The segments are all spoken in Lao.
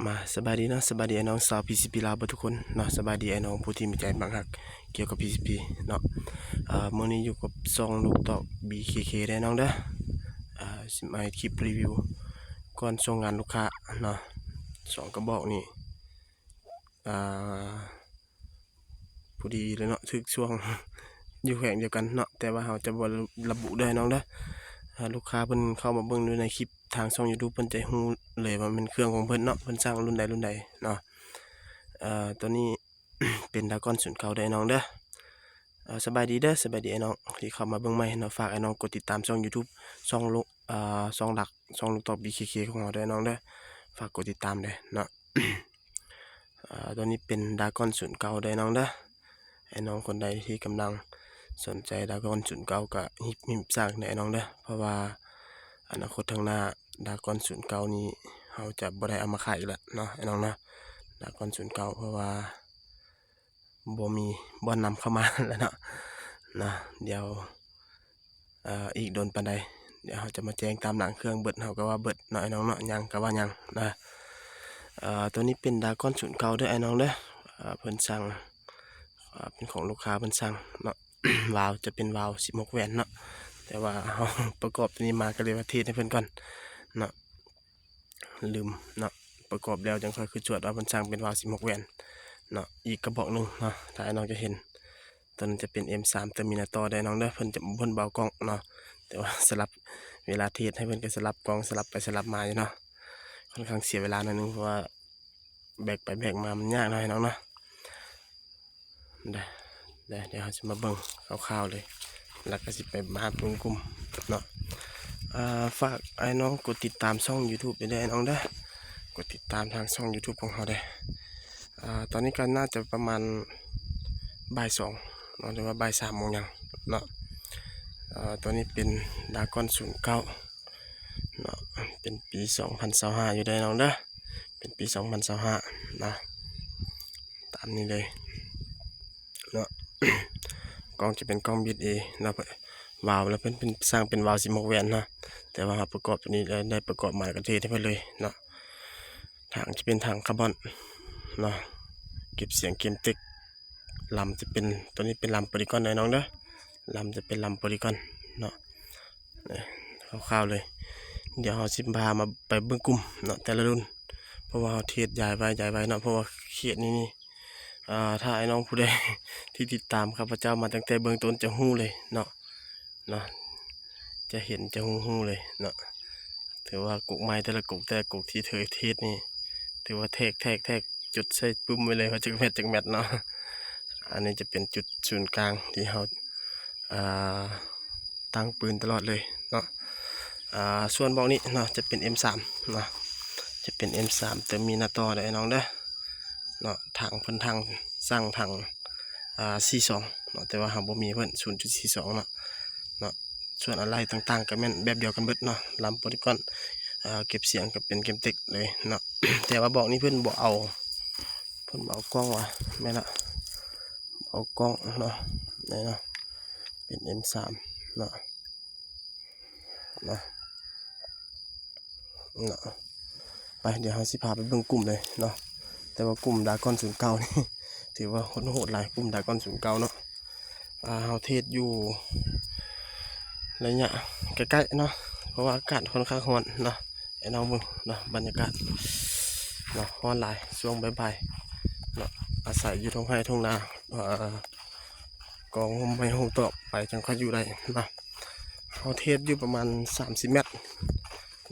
ມາ ສະບາຍດີເນາະ ສະບາຍດີອ້າຍນ້ອງຊາວ ພີຊີພີ ລາວເບິດທຸກຄົນເນາະ. ສະບາຍດີອ້າຍນ້ອງຜູ້ທີ່ມີໃຈມັກຮັກກ່ຽວກັບ ພີຊີພີ ເນາະ. ເອີ ມື້ນີ້ຢູ່ກັບຊ່ອງລູກຕອກ ບີເຄເຄ ເດີນ້ອງເດີ. ເອີ ຊິມາເຮັດຄລິບຣີວິວກ້ອນຊ່ວງງານລູກຄ້າເນາະ ສອງກະບອກນີ້ ອ່າ ພໍດີເລີຍເນາະ ຖືກຊ່ວງ ຢູ່ແຂວງດຽວກັນເນາະ ແຕ່ວ່າເຮົາຈະບໍ່ລະບຸເດີນ້ອງເດີ. ຖ້າລູກຄ້າເພິ່ນເຂົ້າມາເບິ່ງຢູ່ໃນຄລິບທາງຊ່ອງຢູທູບ ເພິ່ນຈະຮູ້ເລີຍວ່າແມ່ນເຄື່ອງຂອງເພິ່ນເນາະ ເພິ່ນສັ່ງລຸ້ນໃດລຸ້ນໃດເນາະ. ເອີ ໂຕນີ້ ເປັນດາກອນສູນເກົ້າເດີນ້ອງເດີ. ເອີ ສະບາຍດີເດີ ສະບາຍດີອ້າຍນ້ອງທີ່ເຂົ້າມາເບິ່ງໃໝ່ເນາະ. ຝາກອ້າຍນ້ອງກົດຕິດຕາມຊ່ອງຢູທູບ ຊ່ອງລູກ ເອີ ຊ່ອງຫຼັກ ຊ່ອງລູກຕອກ ບີເຄເຄ ຂອງເຮົາເດີນ້ອງເດີ. ຝາກກົດຕິດຕາມເດີເນາະ. ເອີ ໂຕນີ້ເປັນດາກອນສູນເກົ້າເດີນ້ອງເດີ. ອ້າຍນ້ອງຄົນໃດທີ່ກຳລັງສົນໃຈດາກອນສູນເກົ້າ ກະຮີບ ຮີບສ້າງເດີອ້າຍນ້ອງເດີ ເພາະວ່າອະນາຄົດທາງໜ້າ ດາກອນສູນເກົ້ານີ້ ເຮົາຈະບໍ່ໄດ້ເອົາມາຂາຍອີກແລ້ວເນາະອ້າຍນ້ອງເນາະ ດາກອນສູນເກົ້າ ເພາະວ່າບໍ່ມີບ່ອນນຳເຂົ້າມາແລ້ວເນາະ ເນາະ. ດຽວ ເອີ ອີກດົນປານໃດ ດຽວເຮົາຈະມາແຈ້ງຕາມຫຼັງເຄື່ອງເບິດ ເຮົາກະວ່າເບິດເນາະອ້າຍນ້ອງເນາະ ຍັງກະວ່າຍັງນະ. ເອີ ໂຕນີ້ເປັນດາກອນສູນເກົ້າເດີອ້າຍນ້ອງເດີ. ເອີ ເພິ່ນສັ່ງ ເອີ ເປັນຂອງລູກຄ້າເພິ່ນສັ່ງເນາະ. ວາວຈະເປັນວາວສິບຫົກແຫວນເນາະ ແຕ່ວ່າເຮົາປະກອບໂຕນີ້ມາ ກະເລີຍວ່າເທສໃຫ້ເພິ່ນກ່ອນເນາະ ລືມເນາະ. ປະກອບແລ້ວຈັ່ງຄ່ອຍຄືຈວດວ່າເພິ່ນສັ່ງເປັນວາວສິບຫົກແຫວນເນາະ. ອີກກະບອກໜຶ່ງເນາະ ຖ້າອ້າຍນ້ອງຈະເຫັນ ໂຕນັ້ນຈະເປັນເອັມສາມ ເຕີມມີນາຕໍ່ເດີນ້ອງເດີ. ເພິ່ນຈະ ເພິ່ນບໍ່ເອົາກ້ອງເນາະ ແຕ່ວ່າສະຫຼັບ ເວລາເທສໃຫ້ເພິ່ນກະສະຫຼັບກ້ອງ ສະຫຼັບໄປສະຫຼັບມາຢູ່ເນາະ. ຄ່ອນຂ້າງເສຍເວລາໜ້ອຍໜຶ່ງ ເພາະວ່າ ແບກໄປແບກມາມັນຍາກເນາະພີ່ນ້ອງເນາະ. ເດີ ເດີ ດຽວເຮົາຊິມາເບິ່ງຄ່າວໆເລີຍ ແລ້ວກະຊິໄປມາເບິ່ງກຸ່ມເນາະ. ເອີ ຝາກອ້າຍນ້ອງກົດຕິດຕາມຊ່ອງຢູທູບເດີອ້າຍນ້ອງເດີ ກົດຕິດຕາມທາງຊ່ອງຢູທູບຂອງເຮົາເດີ. ເອີ ຕອນນີ້ກະໜ້າຈະປະມານບ່າຍສອງເນາະ ຫຼືວ່າບ່າຍສາມໂມງຫຍັງເນາະ. ເອີ ໂຕນີ້ເປັນດາກອນສູນເກົ້າ ເນາະ ເປັນປີສອງພັນຊາວຫ້າຢູ່ເດີນ້ອງເດີ ເປັນປີສອງພັນຊາວຫ້ານະ ຕາມນີ້ເລີຍເນາະ. ກ້ອງຈະເປັນກ້ອງບີເອເນາະ ວາວແລ້ວເພິ່ນ ເພິ່ນສັ່ງເປັນວາວສິບຫົກແຫວນເນາະ ແຕ່ວ່າເຮົາປະກອບໂຕນີ້ໄດ້ ໄດ້ປະກອບມາກະເທສໃຫ້ເພິ່ນເລີຍເນາະ. ຖັງຈະເປັນຖັງຄາບອນເນາະ ເກັບສຽງເກມເຕັກ ລຳຈະເປັນ ໂຕນີ້ເປັນລຳໂປລີກອນເດີນ້ອງເດີ ລຳຈະເປັນລຳໂປລີກອນເນາະ. ນີ້ ຄ່າວໆເລີຍ ດຽວເຮົາຊິພາມາໄປເບິ່ງກຸ່ມເນາະ ແຕ່ລະລຸ້ນ ເພາະວ່າເຮົາເທສຢາຍໄວ້ ຢາຍໄວ້ເນາະ ເພາະວ່າເຂດນີ້ນີ້ ເອີ ຖ້າອ້າຍນ້ອງຜູ້ໃດທີ່ຕິດຕາມຂ້າພະເຈົ້າມາຕັ້ງແຕ່ເບື້ອງຕົ້ນຈະຮູ້ເລີຍເນາະ ເນາະ ຈະເຫັນ ຈະຮູ້ ຮູ້ເລີຍເນາະ. ຖືວ່າກົກໄມ້ແຕ່ລະກົກ ແຕ່ລະກົກທີ່ເຄີຍເທສນີ້ ຖືວ່າແທກ ແທກ ແທກ ຈຸດໃສ່ປຶ້ມໄວ້ເລີຍວ່າຈັກແມັດ ຈັກແມັດເນາະ. ອັນນີ້ຈະເປັນຈຸດສູນກາງທີ່ເຮົາ ອ່າ ຕັ້ງປືນຕະຫຼອດເລີຍເນາະ. ອ່າ ສ່ວນບອກນີ້ເນາະ ຈະເປັນເອັມສາມເນາະ ຈະເປັນເອັມສາມ ເຕີມມີນາຕໍ່ເດີນ້ອງເດີເນາະ. ຖັງເພິ່ນ ຖັງ ສັ່ງຖັງ ອ່າ ສີ່ສອງເນາະ ແຕ່ວ່າເຮົາບໍ່ມີເພິ່ນ ສູນຈຸດສີ່ສອງເນາະ ເນາະ. ສ່ວນອາໄຫຼ່ຕ່າງໆກະແມ່ນແບບດຽວກັນເບິດເນາະ ລຳໂປລີກອນ ອ່າ ເກັບສຽງກະເປັນເກມເຕັກເລີຍເນາະ. ແຕ່ວ່າບອກນີ້ເພິ່ນບໍ່ເອົາ ເພິ່ນບໍ່ເອົາກ້ອງວ່າ ແມ່ນລະ ເອົາກ້ອງເນາະ ນີ້ເນາະ ເປັນເອັມສາມເນາະ ເນາະ ເນາະ. ໄປ ດຽວເຮົາຊິພາໄປເບິ່ງກຸ່ມເລີຍເນາະ. ແຕ່ວ່າກຸ່ມດາກອນສູນເກົ້ານີ້ ຖືວ່າໂຫດໆຫຼາຍ ກຸ່ມດາກອນສູນເກົ້າເນາະ. ອ່າ ເຮົາເທສຢູ່ໄລຍະໃກ້ໆເນາະ ເພາະວ່າອາກາດຄ່ອນຂ້າງຮ້ອນເນາະ ໃຫ້ນ້ອງເບິ່ງເນາະ ບັນຍາກາດເນາະ ຮ້ອນຫຼາຍຊ່ວງບ່າຍໆເນາະ. ອາໄສຢູ່ທົ່ງໄຮ່ທົ່ງນາ ເອີ ກອງຮົ່ມໄມ້ໂຮງຕອກໄປຈັ່ງຄ່ອຍຢູ່ໄດ້ເນາະ. ເຮົາເທສຢູ່ປະມານສາມສິບແມັດ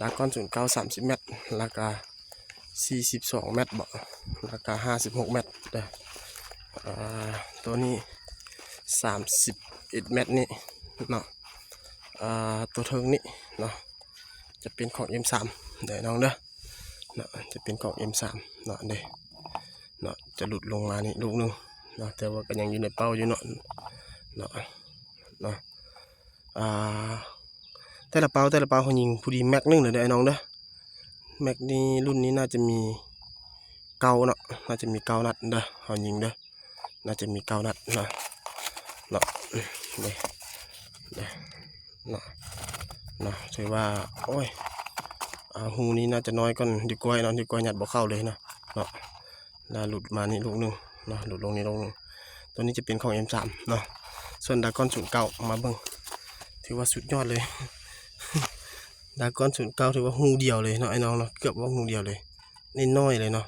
ດາກອນສູນເກົ້າ ສາມສິບແມັດ ແລ້ວກະສີ່ສິບສອງແມັດເບາະ ແລ້ວກະຫ້າສິບຫົກແມັດເດີ. ອ່າ ໂຕນີ້ສາມສິບເອັດແມັດນີ້ເນາະ. ອ່າ ໂຕເທິງນີ້ເນາະ ຈະເປັນຂອງເອັມສາມເດີນ້ອງເດີ ເນາະ ຈະເປັນຂອງເອັມສາມເນາະ ເດ້ເນາະ. ຈະຫຼຸດລົງມານີ້ລູກໜຶ່ງເນາະ ແຕ່ວ່າກະຍັງຢູ່ໃນເປົ້າຢູ່ເນາະ ເນາະ ເນາະ. ອ່າ ແຕ່ລະເປົ້າ ແຕ່ລະເປົ້າເຮົາຍິງພໍດີແມັກໜຶ່ງເດີ ໄອ້ນ້ອງເດີ. ແມັກນີ້ ລຸ້ນນີ້ໜ້າຈະມີເກົ້າເນາະ ໜ້າຈະມີເກົ້ານັດເດີ ເຮົາຍິງເດີ ໜ້າຈະມີເກົ້ານັດເນາະ ເນາະ ເດ້ ເດ້ ເນາະ ເນາະ. ຖືວ່າ ໂອ້ຍ ອ່າ ຮູນີ້ໜ້າຈະນ້ອຍກ່ອນດຽວກ້ອຍເນາະ, ດຽວກ້ອຍຍັດບໍ່ເຂົ້າເລີຍເນາະ ເນາະ. ແລ້ວຫຼຸດມານີ້ລູກໜຶ່ງເນາະ, ຫຼຸດລົງນີ້ລູກໜຶ່ງ. ຕົວນີ້ຈະເປັນຂອງເອັມສາມເນາະ. ສ່ວນດາກອນສູນເກົ້າ ມາເບິ່ງ ຖືວ່າສຸດຍອດເລີຍ. ດາກອນສູນເກົ້າ ຖືວ່າຮູດຽວເລີຍເນາະ ໄອ້ນ້ອງເນາະ, ເກືອບວ່າຮູດຽວເລີຍ, ນ້ອຍໆເລີຍເນາະ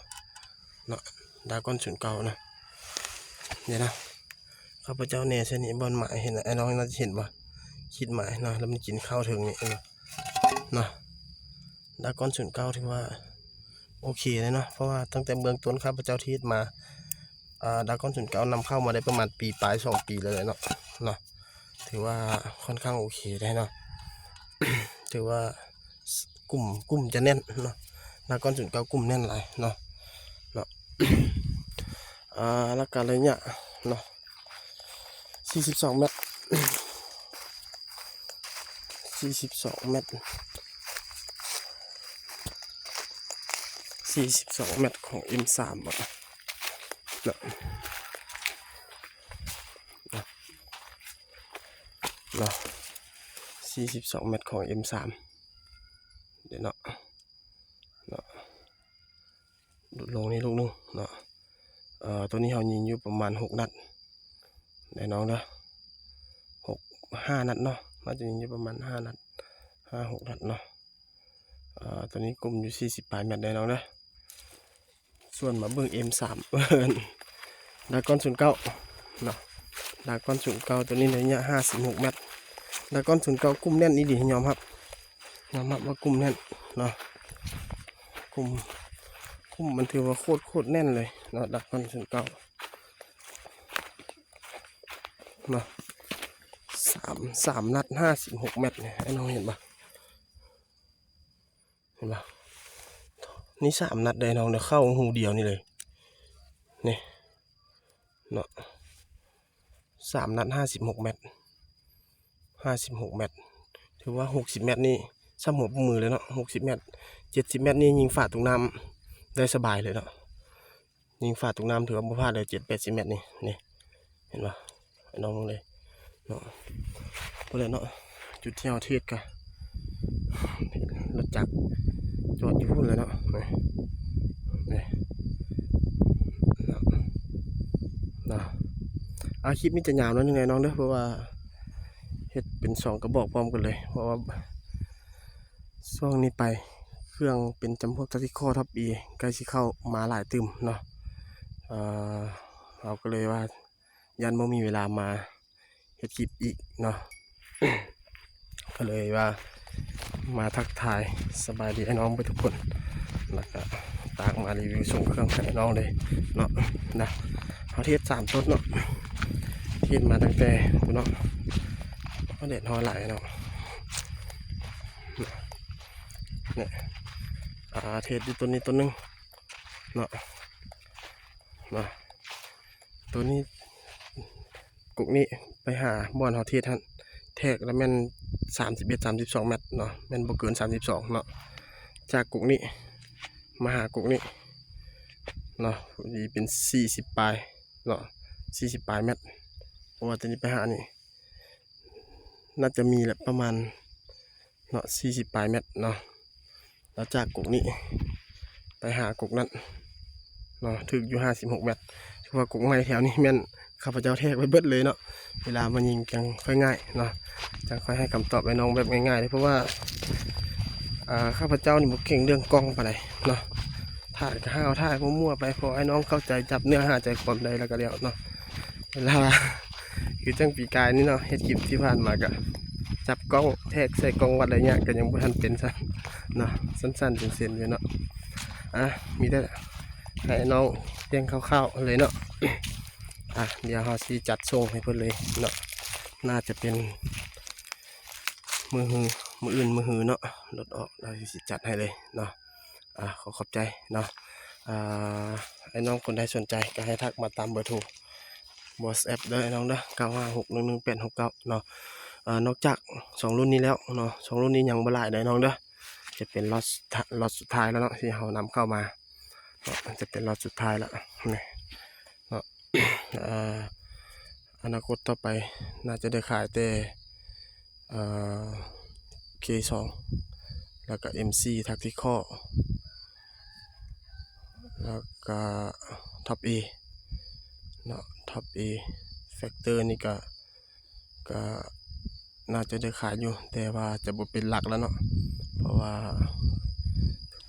ເນາະ. ດາກອນສູນເກົ້ານະ ນີ້ນະ. ຂ້າພະເຈົ້າແນໃສ່ນີ້ ບ່ອນໝາຍ ເຫັນ ໄອ້ນ້ອງໜ້າຈະເຫັນບໍ່? ຂີດໝາຍເນາະ, ແລ້ວມັນກິນເຂົ້າເທິງນີ້ ເຫັນບໍ່ເນາະ? ດາກອນສູນເກົ້າ ຖືວ່າໂອເຄເລີຍເນາະ, ເພາະວ່າຕັ້ງແຕ່ເບື້ອງຕົ້ນຂ້າພະເຈົ້າເທສມາ ອ່າ ດາກອນສູນເກົ້າ ນຳເຂົ້າມາໄດ້ປະມານປີປາຍ ສອງປີແລ້ວເນາະ ເນາະ. ຖືວ່າຄ່ອນຂ້າງໂອເຄໄດ້ເນາະ, ຖືວ່າ ກຸ່ມ ກຸ່ມຈະແໜ້ນເນາະ, ດາກອນສູນເກົ້າ ກຸ່ມແໜ້ນຫຼາຍເນາະ ເນາະ. ອ່າ ແລ້ວກະໄລຍະເນາະ ສີ່ສິບສອງແມັດ ສີ່ສິບສອງແມັດ ສີ່ສິບສອງແມັດຂອງເອັມສາມ ເນາະ ເນາະ ສີ່ສິບສອງແມັດຂອງເອັມສາມ ເດ້ເນາະ ເນາະ. ຫຼຸດລົງນີ້ລູກໜຶ່ງເນາະ. ເອີ ຕົວນີ້ເຮົາຍິງຢູ່ປະມານຫົກນັດເດີນ້ອງເດີ, ຫົກ ຫ້ານັດເນາະ, ໜ້າຈະຍິງຢູ່ປະມານຫ້ານັດ ຫ້າ ຫົກນັດເນາະ. ເອີ ຕົວນີ້ກຸ້ມຢູ່ສີ່ສິບປາຍແມັດເດີນ້ອງເດີ. ສ່ວນມາເບິ່ງເອັມສາມ ດາກອນສູນເກົ້າເນາະ, ດາກອນສູນເກົ້າ ຕົວນີ້ໄລຍະຫ້າສິບຫົກແມັດ. ດາກອນສູນເກົ້າກຸ້ມແໜ້ນອີ່ຫຼີ ຍອມຮັບ ຍອມຮັບວ່າກຸ້ມແໜ້ນເນາະ, ກຸ້ມ ກຸ້ມມັນຖືວ່າໂຄດ ໂຄດແໜ້ນເລີຍເນາະ ດາກອນສູນເກົ້າເນາະ. ສາມ ສາມນັດ ຫ້າສິບຫົກແມັດນີ້ ໄອ້ນ້ອງເຫັນບໍ່? ເຫັນບໍ່? ນີ້ສາມນັດເດີນ້ອງເດີ, ເຂົ້າຮູດຽວນີ້ເລີຍ ນີ້ເນາະ. ສາມນັດ ຫ້າສິບຫົກແມັດ ຫ້າສິບຫົກແມັດ ຖືວ່າຫົກສິບແມັດນີ້ຊ້ຳຫົວປະມືເລີຍເນາະ. ຫົກສິບແມັດ ເຈັດສິບແມັດນີ້ຍິງຝາຕຸກນ້ຳໄດ້ສະບາຍເລີຍເນາະ, ຍິງຝາຕຸກນ້ຳຖືວ່າບໍ່ພາດເລີຍ. ເຈັດແປດສິບແມັດນີ້ ນີ້ ເຫັນບໍ່? ໃຫ້ນ້ອງເບິ່ງເລີຍເນາະ. ພຸ້ນແຫຼະເນາະ ຈຸດທີ່ເຮົາເທສກະ ລົດຈັກຈອດຢູ່ພຸ້ນແຫຼະເນາະ ນີ້ ນີ້ເນາະ. ເອົາ ຄລິບນີ້ຈະຍາວໜ້ອຍໜຶ່ງເດີນ້ອງເດີ, ເພາະວ່າເຮັດເປັນສອງກະບອກພ້ອມກັນເລີຍ, ເພາະວ່າຊ່ວງນີ້ໄປເຄື່ອງເປັນຈຳພວກ Tactical Top E ໃກ້ຊິເຂົ້າມາຫຼາຍຕື່ມເນາະ. ເອີ ເຮົາກໍເລີຍວ່າ ຢ້ານບໍ່ມີເວລາມາເຮັດຄລິບອີກເນາະ, ກໍເລີຍວ່າມາທັກທາຍສະບາຍດີອ້າຍນ້ອງເບິດທຸກຄົນ, ແລ້ວກະຕາກມາຣີວິວສົ່ງເຄື່ອງໃຫ້ອ້າຍນ້ອງເລີຍເນາະ. ນະ ເຮົາເທສສາມຕົນເນາະ, ເທສມາຕັ້ງແຕ່ພຸ້ນເນາະ, ແດດຮ້ອນຫຼາຍເນາະ. ນີ້ ອ່າ ເທສຢູ່ຕົນນີ້ຕົນໜຶ່ງເນາະ, ນະ ຕົວນີ້ ກົກນີ້ໄປຫາບ່ອນເຮົາເທສຫັ້ນ ແທກລະແມ່ນສາມສິບເອັດ ສາມສິບສອງແມັດເນາະ, ແມ່ນບໍ່ເກີນສາມສິບສອງເນາະ. ຈາກກົກນີ້ມາຫາກົກນີ້ເນາະ ນີ້ເປັນສີ່ສິບປາຍເນາະ, ສີ່ສິບປາຍແມັດ, ເພາະວ່າຕົວນີ້ໄປຫານີ້ ໜ້າຈະມີແຫຼະ ປະມານເນາະ ສີ່ສິບປາຍແມັດເນາະ. ແລ້ວຈາກກົກນີ້ໄປຫາກົກນັ້ນເນາະ ຖືກຢູ່ຫ້າສິບຫົກແມັດ. ຖືວ່າກົກໄມ້ແຖວນີ້ແມ່ນຂ້າພະເຈົ້າແທກໄວ້ເບິດເລີຍເນາະ, ເວລາມາຍິງຈັ່ງຄ່ອຍງ່າຍເນາະ, ຈັ່ງຄ່ອຍໃຫ້ຄຳຕອບອ້າຍນ້ອງແບບງ່າຍໆເລີຍ. ເພາະວ່າ ອ່າ ຂ້າພະເຈົ້ານີ້ບໍ່ເກັ່ງເລື່ອງກ້ອງປານໃດເນາະ, ຖ່າຍກໍຫ້າວ ຖ່າຍມົ້ວໆໄປ ພໍອ້າຍນ້ອງເຂົ້າໃຈ ຈັບເນື້ອຫາໃຈຄວາມໄດ້ແລ້ວກໍແລ້ວເນາະ. ເວລາ ຄືຈັ່ງປີກາຍນີ້ເນາະ ເຮັດຄລິບທີ່ຜ່ານມາກະຈັບກ້ອງ ແທກໃສ່ກ້ອງ ວັດໄລຍະກະຍັງບໍ່ທັນເປັນຊ້ຳເນາະ, ສັ່ນໆເຊັນໆຢູ່ເນາະ. ອ່າ ມີແຕ່ໃຫ້ນ້ອງແຈ້ງຄ່າວໆເລີຍເນາະ. ອ່າ ດຽວເຮົາຊິຈັດສົ່ງໃຫ້ເພິ່ນເລີຍເນາະ, ໜ້າຈະເປັນມື້ຮື ມື້ອື່ນມື້ຮືເນາະ, ລົດອອກແລ້ວຊິຈັດໃຫ້ເລີຍເນາະ. ອ່າ ຂໍຂອບໃຈເນາະ. ອ່າ ອ້າຍນ້ອງຄົນໃດສົນໃຈກໍໃຫ້ທັກມາຕາມເບີໂທ WhatsApp ເດີອ້າຍນ້ອງເດີ, ເກົ້າຫ້າຫົກໜຶ່ງໜຶ່ງແປດຫົກເກົ້າເນາະ. ອ່າ ນອກຈາກສອງລຸ້ນນີ້ແລ້ວເນາະ, ສອງລຸ້ນນີ້ຍັງບໍ່ຫຼາຍເດີອ້າຍນ້ອງເດີ, ຈະເປັນລັອດສຸດທ້າ- ລັອດສຸດທ້າຍແລ້ວເນາະ ທີ່ເຮົານຳເຂົ້າມາເນາະ, ຈະເປັນລັອດສຸດທ້າຍແລ້ວນີ້ເນາະ. ອ່າ ອະນາຄົດຕໍ່ໄປໜ້າຈະໄດ້ຂາຍແຕ່ ເອີ ເຄສອງ ແລ້ວກະເອັມສີ່ Tactical ແລ້ວກະ Top A ເນາະ Top A Factor ນີ້ກະ ກະໜ້າຈະໄດ້ຂາຍຢູ່ ແຕ່ວ່າຈະບໍ່ເປັນຫຼັກແລ້ວເນາະ ເພາະວ່າ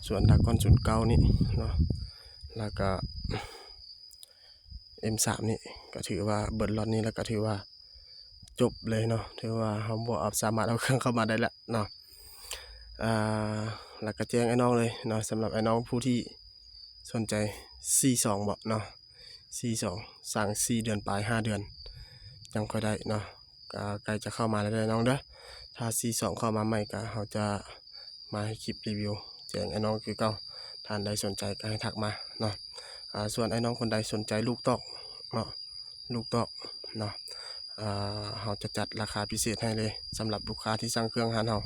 ສ່ວນ Dragon ສູນເກົ້ານີ້ເນາະ ແລ້ວກະ ເອັມສາມ ນີ້ ກະຖືວ່າເບິດລັອດນີ້ແລ້ວ ກະຖືວ່າຈົບເລີຍເນາະ ຖືວ່າເຮົາບໍ່ເອົາ ສາມາດເອົາເຄື່ອງເຂົ້າມາໄດ້ແລ້ວເນາະ. ອ່າ ແລ້ວກະແຈ້ງອ້າຍນ້ອງເລີຍເນາະ ສຳລັບອ້າຍນ້ອງຜູ້ທີ່ສົນໃຈ ສີ່ສອງ ເບາະເນາະ ສີ່ສອງ ສ້າງສີ່ເດືອນປາຍ ຫ້າເດືອນ ຈັ່ງຄ່ອຍໄດ້ເນາະ ກະໃກ້ຈະເຂົ້າມາແລ້ວເດີນ້ອງເດີ. ຖ້າ ສີ່ສອງ ເຂົ້າມາໃໝ່ ກະເຮົາຈະມາເຮັດຄລິບຣີວິວແຈ້ງອ້າຍນ້ອງຄືເກົ່າ. ທ່ານໃດສົນໃຈກະໃຫ້ທັກມາເນາະ. ອ່າ ສ່ວນອ້າຍນ້ອງຄົນໃດສົນໃຈລູກຕອກເນາະ ລູກຕອກເນາະ ອ່າ ເຮົາຈະຈັດລາຄາພິເສດໃຫ້ເລີຍ ສຳລັບລູກຄ້າທີ່ສັ່ງເຄື່ອງຮ້ານເຮົາ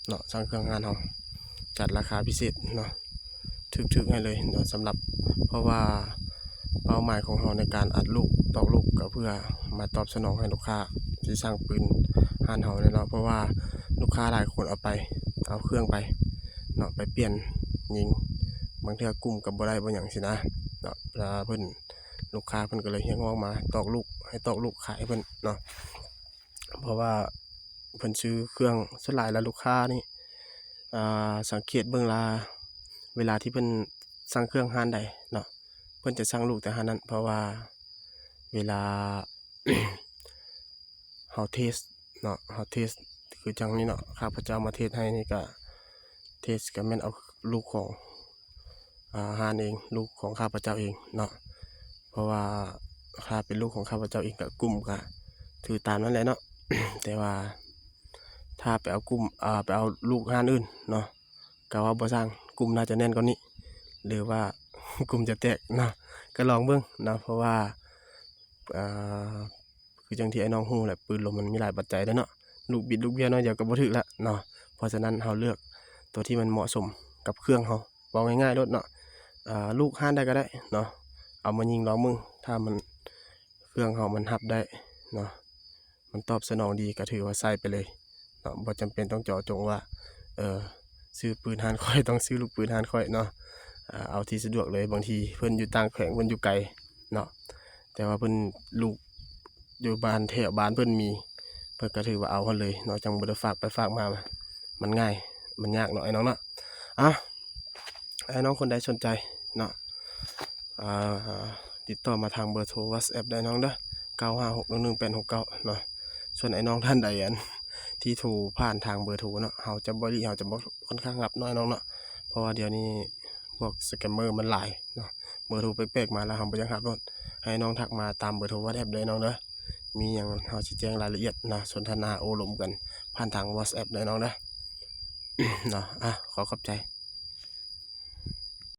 ເນາະ ສັ່ງເຄື່ອງຮ້ານເຮົາ ຈັດລາຄາພິເສດເນາະ ຖືກໆໃຫ້ເລີຍເນາະ ສຳລັບ ເພາະວ່າເປົ້າໝາຍຂອງເຮົາໃນການອັດລູກ ຕອກລູກ ກະເພື່ອມາຕອບສະໜອງໃຫ້ລູກຄ້າທີ່ສັ່ງປືນຮ້ານເຮົານີ້ເນາະ ເພາະວ່າລູກຄ້າຫຼາຍຄົນເອົາໄປ ເອົາເຄື່ອງໄປເນາະ ໄປປ່ຽນຍິງ ບາງເທື່ອກຸ້ມກະບໍ່ໄດ້ບໍ່ຫຍັງຊີ້ນະເນາະ ລະເພິ່ນ ລູກຄ້າເພິ່ນກະເລີຍຮຽກຮ້ອງມາຕອກລູກ ໃຫ້ຕອກລູກຂາຍໃຫ້ເພິ່ນເນາະ ເພາະວ່າເພິ່ນຊື້ເຄື່ອງ ສ່ວນຫຼາຍແລ້ວລູກຄ້ານີ້ ອ່າ ສັງເກດເບິ່ງລະ ເວລາທີ່ເພິ່ນສັ່ງເຄື່ອງຮ້ານໃດເນາະ ເພິ່ນຈະສັ່ງລູກແຕ່ຮ້ານນັ້ນ ເພາະວ່າເວລາເຮົາເທສເນາະ ເຮົາເທສ ຄືຈັ່ງນີ້ເນາະ ຂ້າພະເຈົ້າມາເທສໃຫ້ນີ້ກະ ເທສກະແມ່ນເອົາລູກຂອງ ອ່າ ຮ້ານເອງ ລູກຂອງຂ້າພະເຈົ້າເອງເນາະ ເພາະວ່າຖ້າເປັນລູກຂອງຂ້າພະເຈົ້າເອງກະກຸ້ມກະຖືຕາມນັ້ນແຫຼະເນາະ ແຕ່ວ່າຖ້າໄປເອົາກຸ້ມ ອ່າ ໄປເອົາລູກຮ້ານອື່ນເນາະ ກະວ່າບໍ່ຊ່າງ ກຸ້ມໜ້າຈະແໜ້ນກວ່ານີ້ ຫຼືວ່າກຸ້ມຈະແຕກເນາະ ກະລອງເບິ່ງເນາະ ເພາະວ່າ ອ່າ ຄືຈັ່ງທີ່ອ້າຍນ້ອງຮູ້ແຫຼະ ປືນລົມມັນມີຫຼາຍປັດໄຈເດ້ເນາະ ລູກບິດລູກບ້ຽວໜ້ອຍດຽວກະບໍ່ຖືກລະເນາະ ເພາະສະນັ້ນເຮົາເລືອກໂຕທີ່ມັນເໝາະສົມກັບເຄື່ອງເຮົາ ເວົ້າງ່າຍໆໂລດເນາະ ອ່າ ລູກຮ້ານໃດກະໄດ້ເນາະ ເອົາມາຍິງລອງເບິ່ງ ຖ້າມັນ ເຄື່ອງເຮົາມັນຮັບໄດ້ເນາະ ມັນຕອບສະໜອງດີກະຖືວ່າໃຊ້ໄປເລີຍເນາະ ບໍ່ຈຳເປັນຕ້ອງເຈາະຈົງວ່າ ເອີ ຊື້ປືນຮ້ານຂ້ອຍ ຕ້ອງຊື້ລູກປືນຮ້ານຂ້ອຍເນາະ ເອົາທີ່ສະດວກເລີຍ ບາງທີເພິ່ນຢູ່ຕ່າງແຂວງ ເພິ່ນຢູ່ໄກເນາະ ແຕ່ວ່າເພິ່ນ ລູກຢູ່ບ້ານແຖວບ້ານເພິ່ນມີ ເພິ່ນກະຖືວ່າເອົາຫັ້ນເລີຍເນາະ ຈັ່ງບໍ່ໄດ້ຝາກໄປຝາກມາ ມັນງ່າຍ ມັນຍາກເນາະ ອ້າຍນ້ອງເນາະ ອ່າ ອ້າຍນ້ອງຄົນໃດສົນໃຈເນາະ ອ່າ ຕິດຕໍ່ມາທາງເບີໂທ WhatsApp ໄດ້ນ້ອງເດີ ເກົ້າຫ້າຫົກໜຶ່ງໜຶ່ງແປດຫົກເກົ້າເນາະ ສ່ວນອ້າຍນ້ອງທ່ານໃດ ອັນ ທີ່ໂທຜ່ານທາງເບີໂທເນາະ ເຮົາຈະບໍ່ ເຮົາຈະບໍ່ຄ່ອນຂ້າງຮັບເນາະ ອ້າຍນ້ອງເນາະ ເພາະວ່າດຽວນີ້ພວກສະແກມເມີມັນຫຼາຍເນາະ ເບີໂທແປກໆມາລະເຮົາບໍ່ຢາກຮັບໂລດ ໃຫ້ນ້ອງທັກມາຕາມເບີໂທ WhatsApp ເດີນ້ອງເດີ ມີຫຍັງເຮົາຊິແຈ້ງລາຍລະອຽດເນາະ ສົນທະນາໂອ້ລົມກັນຜ່ານທາງ WhatsApp ເດີນ້ອງເດີ ເນາະ ອ່າ ຂໍຂອບໃຈ.